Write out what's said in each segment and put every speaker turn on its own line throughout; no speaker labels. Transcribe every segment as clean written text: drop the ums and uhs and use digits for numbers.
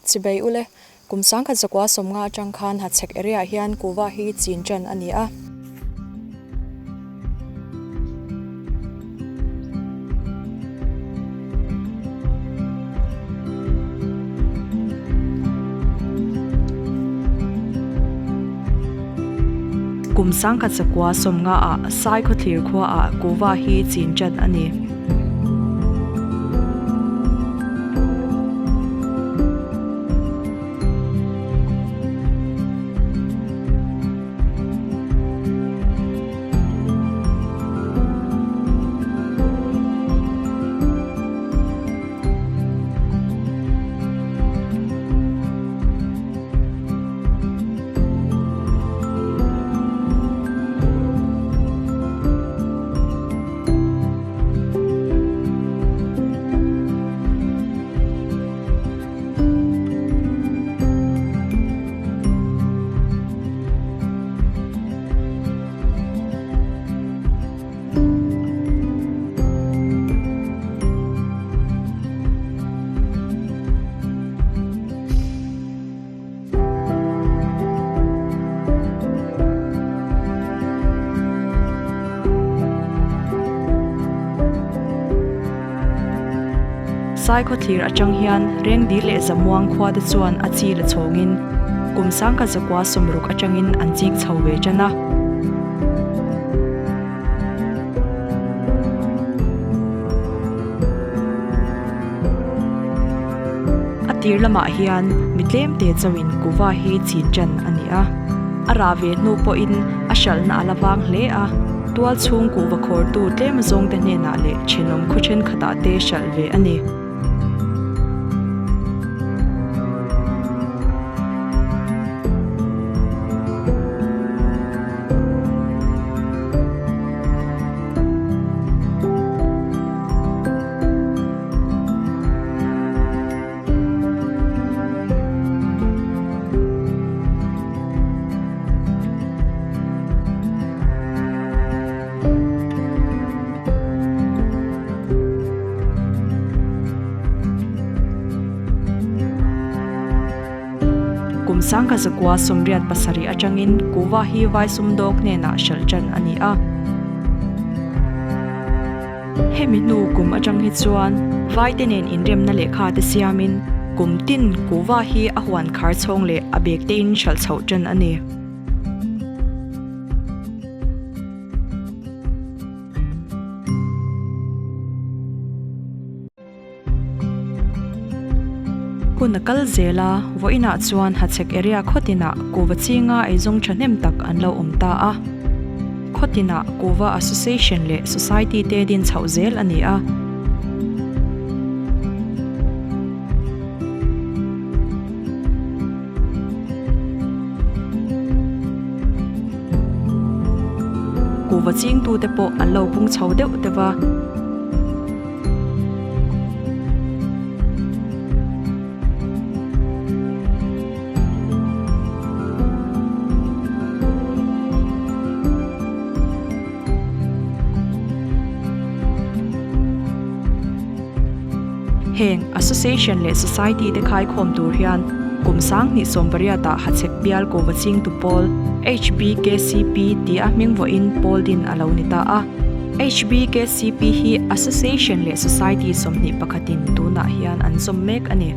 Chibei ule, kum 1950 atang khan Hachhek area ah hian kuhva hi chin tan a ni a. Kum 1950 ah Saikhawthlir khua ah kuhva hi chin tan a ni. Saikhawthlir atang hian Rengdil leh Zamuang khua te chuan a chi la chhawngin kum 1960 atangin an chik chho ve tan a. A tir lamah hian mi tlem te chauhin kuva hi chin tan a ni a, a rah ve hnu pawhin a hralhna a la vang hle a, tual chhung kuhva khawrtu tlem azawng te hnenah leh thenawm khaw thenkhatah te hralh ve a ni. Kum 1987 atangin kuhva hi vai sumdawng hnenah hralh tan a ni a. Hemi hnu kum atang hi chuan vaite nen inremna lehkha te siamin kum tin kuhva hi a huan khar chhawng leh a bag te in hralh chhoh tan a ni. Hun a kal zel a, vawiinah chuan Hachhek area khawtinah kuhva chinga eizawng thahnem tak an lo awm ta a. Khawtinah kuhva association leh society te din chhoh zel a ni a. Kuhva chingtute pawh an lo pung chho deuh deuh a. Heng Association leh Society te khaikhawm tur hian kum 2018 ah Hachhek bial Kova Chingtu Pawl, HBKCP, tia hming vawiin pawl din a lo ni ta a. HBKCP hi Association leh Society 21 in tunah hian an zawm mek a ni.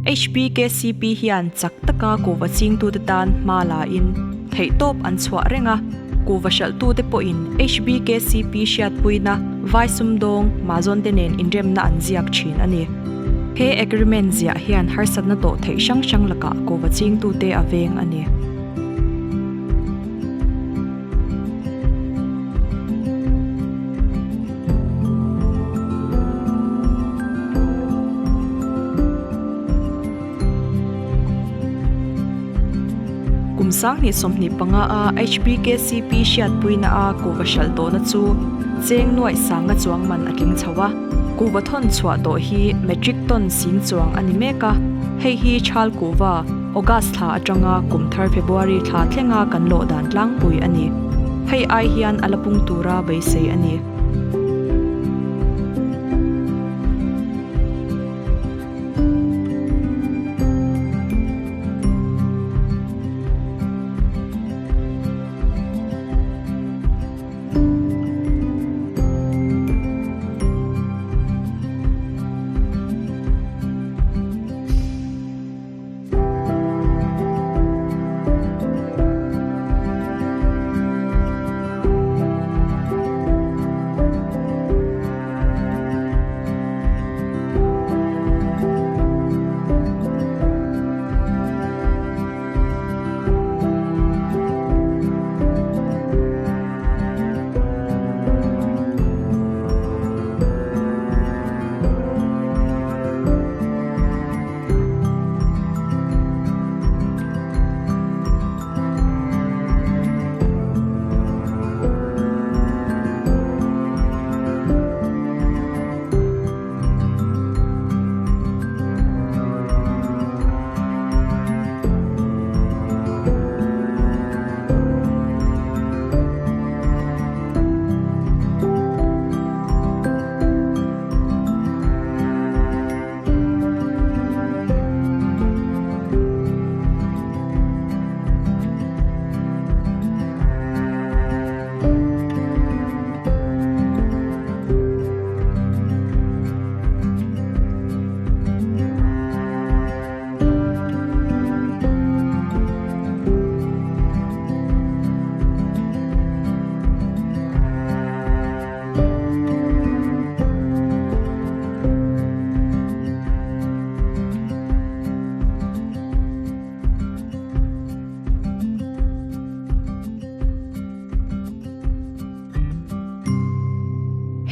HBKCP hian chak taka kuhva chingtute tan hma la in theihtawp an chhuah reng a, kuhva hralhtute pawhin HBKCP hriatpuina vai sumdawng mazawnte nen inremna an ziak thin a ni. He agreement ziah hian harsatna tawh theih hrang hrang lakah kuhva chingtute a veng a ni. Kum 2025 a HBKCP hriatpuina a kuhva hralh tawhna chu cheng nuaih sanga chuang man a tling chho a. Kuhva thawn chhuah tawh hi metric ton sing chuang a ni mek a, hei hi Chhal Kuhva, August thla atanga kum thar February thla thlenga kan lawh dan tlangpui a ni. Hei ai hian a la pung tura beisei a ni.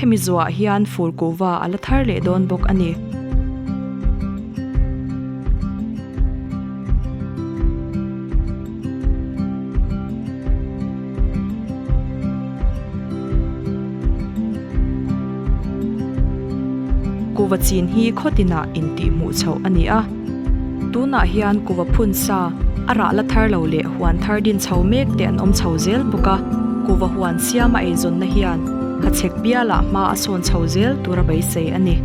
Hemi zuah hian fur kuhva a la thar leh dawn bawk a ni. Kuhva chin hi khawtinah intihhmuh chhoh a ni a. Tunah hian kuhva phun sa, a rah la thar lo leh huan thar din chho mek te an awm chho zel bawk a. Kuhva huan siama eizawnna hian hachhek bialah hma a sawn chho zel tura beisei a ni.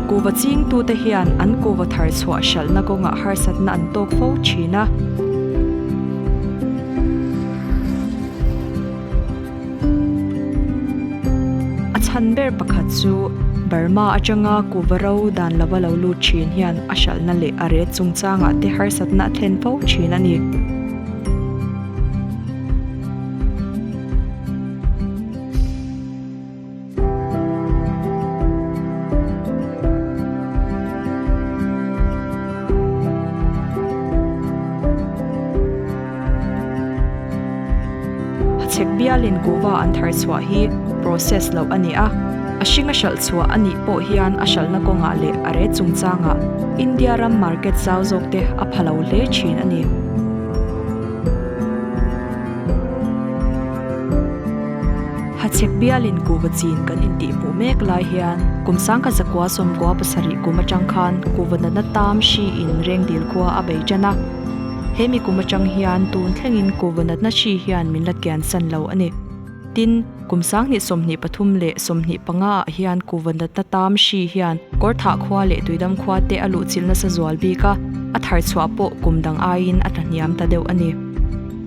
Kuhva chingtute hian an kuhva thar chhuah hralhna kawngah harsatna an tawk fo thin a. A chhan ber pakhat chu Burma atanga kuhva ro dan lova lo lut thin hian a hralhna leh a ret chungchangah te harsatna a thlen fo thin a ni. Hachhek bialin kuhva an thar chhuah hi process loh a ni a, a hringa hralh chhuah a nih pawh hian a hralhna kawngah leh a ret chungchangah India ram market zau zawk te a pha lo hle thin a ni. Hachhek bialin kuhva chin kan intihhmuh mek lai hian kum sangkhat zakua sawmkua pasarih kum atang khan kuhva natna tam hri in rengdil khua a bei tan a. He mi kum atang hian tun thlengin kuhva natna hri hian min la kian san lo a ni. Tin, kum 2023 leh 25 ah hian kuhva natna tam hri hian Kawrthah khua leh Tuidam khua te a luhchilh nasa zual bik a, a thar chhuah pawh kum dang aiin a tlahniam ta deuh a ni.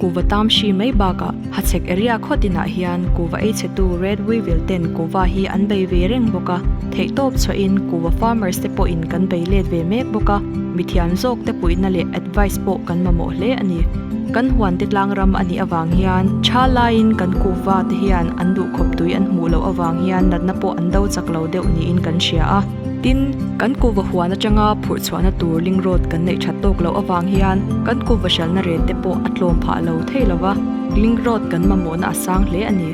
Kuhva tam hri mai bakah Hachhek area khaw tinah hian kuhva ei chhetu Red Weevil ten kuhva hi an bei ve reng bawk a, theihtawp chhuahin kuhva farmers te pawhin kan bei let ve mek bawk a, mithiam zawk te puihna leh advice pawh kan mamawh hle a ni. Kan huan te tlang ram a nih avang hian tha laiin kan kuhva te hian an duhkhawp tui an hmuh loh avang hian natna pawh an do chak lo deuh niin kan hria a. Tin, kan kuhva huan atanga phurh chhuahna tur link road kan neih that tawk loh avang hian kan kuhva hralhna rate te pawh a tlawm phah lo thei lo va, link road kan mamawhna a sang hle a ni.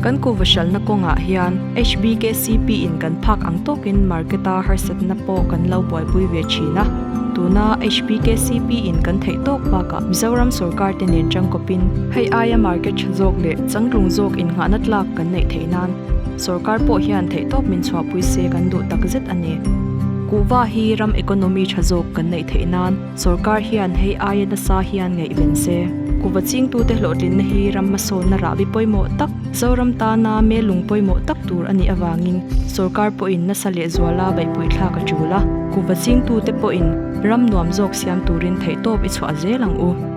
Kan kuhva hralhna kawngah hian HBKCP in kan phak ang tawkin market a harsatna pawh kan lo buaipui ve thin a. Tuna HBKCP in kan theih tawk bakah Mizoram sorkar te nen tangkawpin hei aia market tha zawk leh changtlung zawk innghahna tlak kan neih theih nan Sorkar pawh hian theihtawp min chhuahpui se kan duh tak zet a ni. Kuhva hi ram economy tha zawk kan neih theih nan sorkar hian hei aia nasa hian ngaihven se. Kuhva chingtute hlawhtlinna hi ram hmasawnna rahbi pawimawh tak, Zoram tana melung pawimawh tak tur a nih avangin sorkar pawhin nasa lehzuala beihpui thlak a tul a. Kuhva chingtute pawhin ram nuam zawk siam turin theihtawp i chhuah zel ang u.